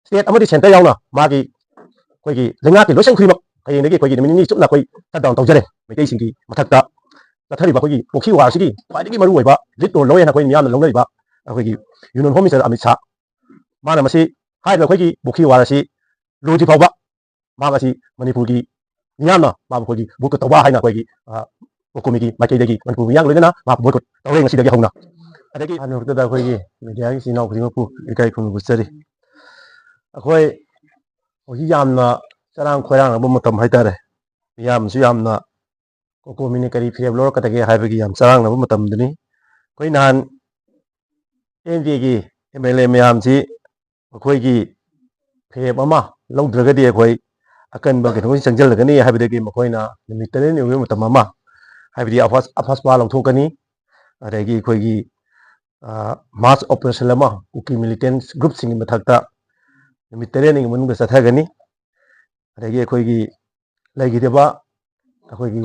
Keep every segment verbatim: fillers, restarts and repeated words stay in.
State ꯑꯃꯗꯤ centre ꯌꯥꯎꯅ ꯃꯥꯒꯤ ꯑꯩꯈꯣꯏꯒꯤ ꯂꯩꯉꯥꯛꯀꯤ ꯂꯣꯏꯁꯪ ꯈꯨꯗꯤꯡꯃꯛ ꯍꯌꯦꯡꯗꯒꯤ ꯑꯩꯈꯣꯏꯒꯤ ꯅꯨꯃꯤꯠ ꯅꯤꯅꯤ ꯆꯨꯞꯅ ꯑꯩꯈꯣꯏ ꯁꯠ ꯗꯥꯎꯟ ꯇꯧꯖꯔꯦ꯫ ꯃꯩꯇꯩꯁꯤꯡꯒꯤ ꯃꯊꯛꯇ ꯆꯠꯊꯔꯤꯕ ꯑꯩꯈꯣꯏꯒꯤ ꯄꯣꯛꯁꯤ ꯋꯥꯔꯁꯤꯒꯤ ꯈ꯭ꯋꯥꯏꯗꯒꯤ ꯃꯔꯨꯑꯣꯏꯕ ꯂꯤꯗ ꯔꯣꯜ ꯂꯧꯋꯦꯅ ꯑꯩꯈꯣꯏ ꯃꯤꯌꯥꯝꯅ ꯂꯧꯅꯔꯤꯕ ꯑꯩꯈꯣꯏꯒꯤ union home minister Amit Shah, ꯃꯥꯅ ꯃꯁꯤ ꯍꯥꯏꯔꯤꯕ ꯑꯩꯈꯣꯏꯒꯤ ꯄꯣꯛꯁꯤ ꯋꯥꯔ ꯑꯁꯤ ꯂꯣꯏꯗ꯭ꯔꯤ ꯐꯥꯎꯕ ꯃꯍꯥꯛ ꯑꯁꯤ ꯃꯅꯤꯄꯨꯔꯒꯤ ꯃꯤꯌꯥꯝꯅ ꯃꯥꯕꯨ ꯑꯩꯈꯣꯏꯒꯤ ꯕꯣꯏꯀꯣꯠ ꯇꯧꯕ ꯍꯥꯏꯅ ꯑꯩꯈꯣꯏꯒꯤ, ꯑ, ꯀꯣꯀꯣꯃꯤꯒꯤ ꯃꯥꯏꯀꯩꯗꯒꯤ ꯃꯅꯤꯄꯨꯔ ꯃꯤꯌꯥꯝ ꯂꯣꯏꯅꯅ ꯃꯍꯥꯛꯄꯨ ꯕꯣꯏꯀꯣꯠ ꯇꯧꯔꯦ ꯉꯁꯤꯗꯒꯤ ꯍꯧꯅ꯫ ꯑꯗꯒꯤ ꯑꯍꯥꯟꯕꯃꯛꯇꯗ ꯑꯩꯈꯣꯏꯒꯤ ꯃꯦꯗꯤꯌꯥꯒꯤ ꯏꯆꯤꯟ ꯏꯅꯥꯎ ꯈꯨꯗꯤꯡꯃꯛꯄꯨ ꯏꯀꯥꯏ ꯈꯨꯝꯅꯕ ꯎꯠꯆꯔꯤ꯫ ꯑꯩꯈꯣꯏ ꯍꯧꯖꯤꯛ ꯌꯥꯝꯅ ꯆꯔꯥꯡ ꯈꯣꯏꯔꯥꯡꯅꯕ ꯃꯇꯝ ꯍꯥꯏꯇꯥꯔꯦ꯫ ꯃꯤꯌꯥꯝꯁꯨ ꯌꯥꯝꯅ ꯀꯣꯀꯣꯃꯤꯅ ꯀꯔꯤ ꯐꯤꯔꯦꯞ ꯂꯧꯔꯛꯀꯗꯒꯦ ꯍꯥꯏꯕꯒꯤ ꯌꯥꯝ ꯆꯔꯥꯡꯅꯕ ꯃꯇꯝꯗꯨꯅꯤ꯫ ꯑꯩꯈꯣꯏ ꯅꯍꯥꯟ ꯑꯦꯟ ꯗꯤ ꯑꯦꯒꯤ ꯑꯦꯝ ꯑꯦꯜ ꯑꯦ ꯃꯌꯥꯝꯁꯤ ꯃꯈꯣꯏꯒꯤ ꯐꯤꯔꯦꯞ ꯑꯃ ꯂꯧꯗ꯭ꯔꯒꯗꯤ ꯑꯩꯈꯣꯏ ꯑꯀꯟꯕ ꯀꯩꯅꯣꯁꯤ ꯆꯪꯁꯤꯜꯂꯒꯅꯤ ꯍꯥꯏꯕꯗꯒꯤ ꯃꯈꯣꯏꯅ ꯅꯨꯃꯤꯠ ꯇꯔꯦꯠꯅꯤ ꯑꯣꯏꯕ ꯃꯇꯝ ꯑꯃ, ꯍꯥꯏꯕꯗꯤ ꯑꯐꯁ-, ꯑꯐꯁꯄꯥ ꯂꯧꯊꯣꯛꯀꯅꯤ, ꯑꯗꯒꯤ ꯑꯩꯈꯣꯏꯒꯤ, ꯑ, ꯃꯥꯁ ꯑꯣꯄꯔꯦꯁꯟ ꯑꯃ ꯀꯨꯀꯤ ꯃꯤꯂꯤꯇꯦꯟꯁ ꯒ꯭ꯔꯨꯞꯁꯤꯡꯒꯤ ꯃꯊꯛꯇ ꯅꯨꯃꯤꯠ ꯇꯔꯦꯠꯅꯤꯒꯤ ꯃꯅꯨꯡꯗ ꯆꯠꯊꯒꯅꯤ꯫ ꯑꯗꯒꯤ ꯑꯩꯈꯣꯏꯒꯤ ꯂꯩꯈꯤꯗꯕ ꯑꯩꯈꯣꯏꯒꯤ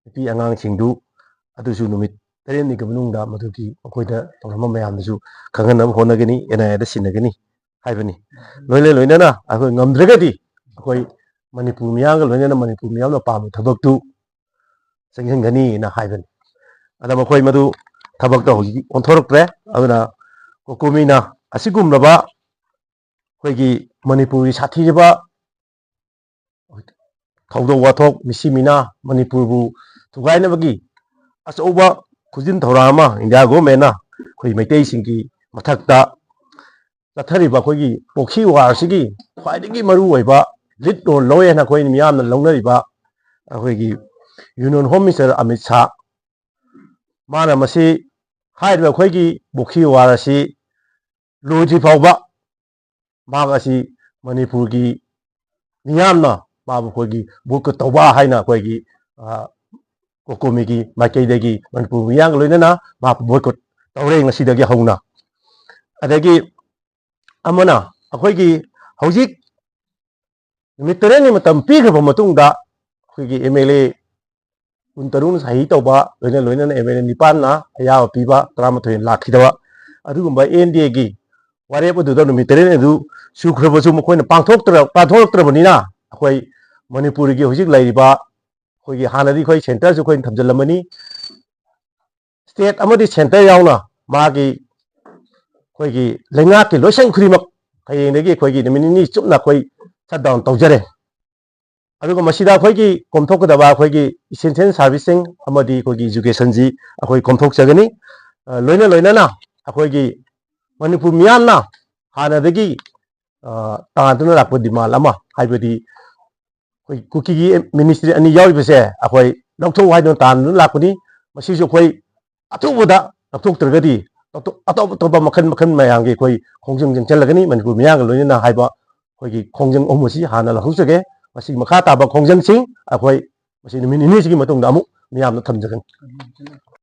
ꯅꯨꯄꯤ ꯑꯉꯥꯡꯁꯤꯡꯗꯨ ꯑꯗꯨꯁꯨ ꯅꯨꯃꯤꯠ ꯇꯔꯦꯠꯅꯤꯒꯤ ꯃꯅꯨꯡꯗ ꯃꯗꯨꯒꯤ ꯃꯈꯣꯏꯗ ꯇꯧꯔꯝꯕ ꯃꯌꯥꯝꯗꯨꯁꯨ ꯈꯪꯍꯟꯅꯕ ꯍꯣꯠꯅꯒꯅꯤ, ꯑꯦꯟ ꯑꯥꯏ ꯑꯦꯗ ꯁꯤꯟꯅꯒꯅꯤ ꯍꯥꯏꯕꯅꯤ꯫ ꯂꯣꯏꯅ ꯂꯣꯏꯅꯅ ꯑꯩꯈꯣꯏ ꯉꯝꯗ꯭ꯔꯒꯗꯤ ꯑꯩꯈꯣꯏ ꯃꯅꯤꯄꯨꯔ ꯃꯤꯌꯥꯝꯒ ꯂꯣꯏꯅꯅ ꯃꯅꯤꯄꯨꯔ ꯃꯤꯌꯥꯝꯅ ꯄꯥꯝꯕ ꯊꯕꯛꯇꯨ ꯆꯪꯁꯤꯟꯒꯅꯤꯅ ꯍꯥꯏꯕꯅꯤ꯫ ꯑꯗ ꯃꯈꯣꯏ ꯃꯗꯨ ꯊꯕꯛꯇ ꯍꯧꯖꯤꯛ ꯑꯣꯟꯊꯣꯔꯛꯇ꯭ꯔꯦ꯫ ꯑꯗꯨꯅ ꯀꯣꯀꯣꯃꯤꯅ ꯑꯁꯤꯒꯨꯝꯂꯕ ꯑꯩꯈꯣꯏꯒꯤ ꯃꯅꯤꯄꯨꯔꯒꯤ ꯁꯥꯊꯤꯔꯕ ꯊꯧꯗꯣꯛ ꯋꯥꯊꯣꯛ, ꯃꯤꯁꯤ ꯃꯤꯅꯥ, ꯃꯅꯤꯄꯨꯔꯕꯨ ꯊꯨꯒꯥꯏꯅꯕꯒꯤ ꯑꯆꯧꯕ ꯈꯨꯖꯤꯟ ꯊꯧꯔꯥꯡ ꯑꯃ ꯏꯟꯗꯤꯌꯥ ꯒꯣꯚꯔꯟꯃꯦꯟꯅ ꯑꯩꯈꯣꯏ ꯃꯩꯇꯩꯁꯤꯡꯒꯤ ꯃꯊꯛꯇ ꯆꯠꯊꯔꯤꯕ ꯑꯩꯈꯣꯏꯒꯤ ꯄꯣꯛꯁꯤ ꯋꯥꯔꯁꯤꯒꯤ ꯈ꯭ꯋꯥꯏꯗꯒꯤ ꯃꯔꯨꯑꯣꯏꯕ ꯂꯤꯗ ꯔꯣꯜ ꯂꯧꯋꯦꯅ ꯑꯩꯈꯣꯏ ꯃꯤꯌꯥꯝꯅ ꯂꯧꯅꯔꯤꯕ ꯑꯩꯈꯣꯏꯒꯤ union home minister Amit Shah, ꯃꯥꯅ ꯃꯁꯤ ꯍꯥꯏꯔꯤꯕ ꯑꯩꯈꯣꯏꯒꯤ ꯄꯣꯛꯁꯤ ꯋꯥꯔ ꯑꯁꯤ ꯂꯣꯏꯗ꯭ꯔꯤ ꯐꯥꯎꯕ ꯃꯍꯥꯛ ꯑꯁꯤ ꯃꯅꯤꯄꯨꯔꯒꯤ ꯃꯤꯌꯥꯝꯅ ꯃꯥꯕꯨ ꯑꯩꯈꯣꯏꯒꯤ ꯕꯣꯏꯀꯣꯠ ꯇꯧꯕ ꯍꯥꯏꯅ ꯑꯩꯈꯣꯏꯒꯤ, ꯑ, ꯀꯣꯀꯣꯃꯤꯒꯤ ꯃꯥꯏꯀꯩꯗꯒꯤ ꯃꯅꯤꯄꯨꯔ ꯃꯤꯌꯥꯝꯒ ꯂꯣꯏꯅꯅ ꯃꯍꯥꯛꯄꯨ ꯕꯣꯏꯀꯣꯠ ꯇꯧꯔꯦ ꯉꯁꯤꯗꯒꯤ ꯍꯧꯅ꯫ ꯑꯗꯒꯤ ꯑꯃꯅ ꯑꯩꯈꯣꯏꯒꯤ ꯍꯧꯖꯤꯛ ꯅꯨꯃꯤꯠ ꯇꯔꯦꯠꯅꯤ ꯃꯇꯝ ꯄꯤꯈ꯭ꯔꯕ ꯃꯇꯨꯡꯗ ꯑꯩꯈꯣꯏꯒꯤ ꯑꯦꯝ ꯑꯦꯜ ꯑꯦ ꯀꯨꯟꯇꯔꯨꯛꯅ ꯁꯍꯤ ꯇꯧꯕ, ꯂꯣꯏꯅ ꯂꯣꯏꯅꯅ ꯑꯦꯝ ꯑꯦꯜ ꯑꯦ ꯅꯤꯄꯥꯟꯅ ꯑꯌꯥꯕ ꯄꯤꯕ, ꯇꯔꯥꯃꯥꯊꯣꯏꯅ ꯂꯥꯛꯈꯤꯗꯕ, ꯑꯗꯨꯒꯨꯝꯕ ꯑꯦꯟ ꯗꯤ ꯑꯦꯒꯤ ꯋꯥꯔꯦꯞ ꯑꯗꯨꯗ ꯅꯨꯃꯤꯠ ꯇꯔꯦꯠꯅꯤ ꯑꯗꯨ ꯁꯨꯈ꯭ꯔꯕꯁꯨ ꯃꯈꯣꯏꯅ ꯄꯥꯡꯊꯣꯛꯇ꯭ꯔ ꯄꯥꯡꯊꯣꯛꯂꯛꯇ꯭ꯔꯕꯅꯤꯅ, ꯑꯩꯈꯣꯏ ꯃꯅꯤꯄꯨꯔꯒꯤ ꯍꯧꯖꯤꯛ ꯂꯩꯔꯤꯕ, ꯑꯩꯈꯣꯏꯒꯤ ꯍꯥꯟꯅꯗꯤ ꯑꯩꯈꯣꯏ ꯁꯦꯟꯇꯔꯁꯨ ꯑꯩꯈꯣꯏꯅ ꯊꯝꯖꯤꯜꯂꯝꯃꯅꯤ, ꯁ꯭ꯇꯦꯠ ꯑꯃꯗꯤ ꯁꯦꯟꯇꯔ ꯌꯥꯎꯅ ꯃꯥꯒꯤ ꯑꯩꯈꯣꯏꯒꯤ ꯂꯩꯉꯥꯛꯀꯤ ꯂꯣꯏꯁꯪ ꯈꯨꯗꯤꯡꯃꯛ ꯍꯌꯦꯡꯗꯒꯤ ꯑꯩꯈꯣꯏꯒꯤ ꯅꯨꯃꯤꯠ ꯅꯤꯅꯤ ꯆꯨꯞꯅ ꯑꯩꯈꯣꯏ ꯁꯠ ꯗꯥꯎꯟ ꯇꯧꯖꯔꯦ꯫ ꯑꯗꯨꯒ ꯃꯁꯤꯗ ꯑꯩꯈꯣꯏꯒꯤ ꯀꯣꯝꯊꯣꯛꯀꯗꯕ ꯑꯩꯈꯣꯏꯒꯤ ꯏꯁꯦꯟꯁꯤꯌꯦꯜ ꯁꯥꯔꯚꯤꯁꯁꯤꯡ ꯑꯃꯗꯤ ꯑꯩꯈꯣꯏꯒꯤ ꯏꯖꯨꯀꯦꯁꯟꯁꯤ ꯑꯩꯈꯣꯏ ꯀꯣꯝꯊꯣꯛꯆꯒꯅꯤ꯫ ꯑ, ꯂꯣꯏꯅ ꯂꯣꯏꯅꯅ ꯑꯩꯈꯣꯏꯒꯤ ꯃꯅꯤꯄꯨꯔ ꯃꯤꯌꯥꯝꯅ ꯍꯥꯟꯅꯗꯒꯤ, ꯑ, ꯇꯥꯗꯨꯅ ꯂꯥꯛꯄ ꯗꯤꯃꯥꯟ ꯑꯃ, ꯍꯥꯏꯕꯗꯤ ꯑꯩꯈꯣꯏ ꯀꯨꯀꯤꯒꯤ ꯃꯤꯅꯤꯁꯇ꯭ꯔꯤ ꯑꯅꯤ ꯌꯥꯎꯔꯤꯕꯁꯦ ꯑꯩꯈꯣꯏ ꯂꯧꯊꯣꯛꯎ ꯍꯥꯏꯗꯨꯅ ꯇꯥꯗꯨꯅ ꯂꯥꯛꯄꯅꯤ꯫ ꯃꯁꯤꯁꯨ ꯑꯩꯈꯣꯏ ꯑꯊꯨꯕꯗ ꯂꯧꯊꯣꯛꯇ꯭ꯔꯒꯗꯤ ꯑꯇꯣꯞ ꯑꯇꯣꯞ ꯑꯇꯣꯞꯄ ꯃꯈꯜ ꯃꯈꯜ ꯃꯌꯥꯝꯒꯤ ꯑꯩꯈꯣꯏ ꯈꯣꯡꯖꯪ ꯆꯪꯁꯤꯜꯂꯒꯅꯤ꯫ ꯃꯅꯤꯄꯨꯔ ꯃꯤꯌꯥꯝꯒ ꯂꯣꯏꯅꯅ ꯍꯥꯏꯕ ꯑꯩꯈꯣꯏꯒꯤ ꯈꯣꯡꯖꯪ ꯑꯍꯨꯝ ꯑꯁꯤ ꯍꯥꯟꯅ ꯂꯧꯊꯣꯛꯆꯒꯦ꯫ ꯃꯁꯤꯒꯤ ꯃꯈꯥ ꯇꯥꯕ ꯈꯣꯡꯖꯪꯁꯤꯡ ꯑꯩꯈꯣꯏ ꯃꯁꯤ ꯅꯨꯃꯤꯠ ꯅꯤꯅꯤꯁꯤꯒꯤ ꯃꯇꯨꯡꯗ ꯑꯃꯨꯛ ꯃꯤꯌꯥꯝꯗ ꯊꯝꯖꯒꯅꯤ꯫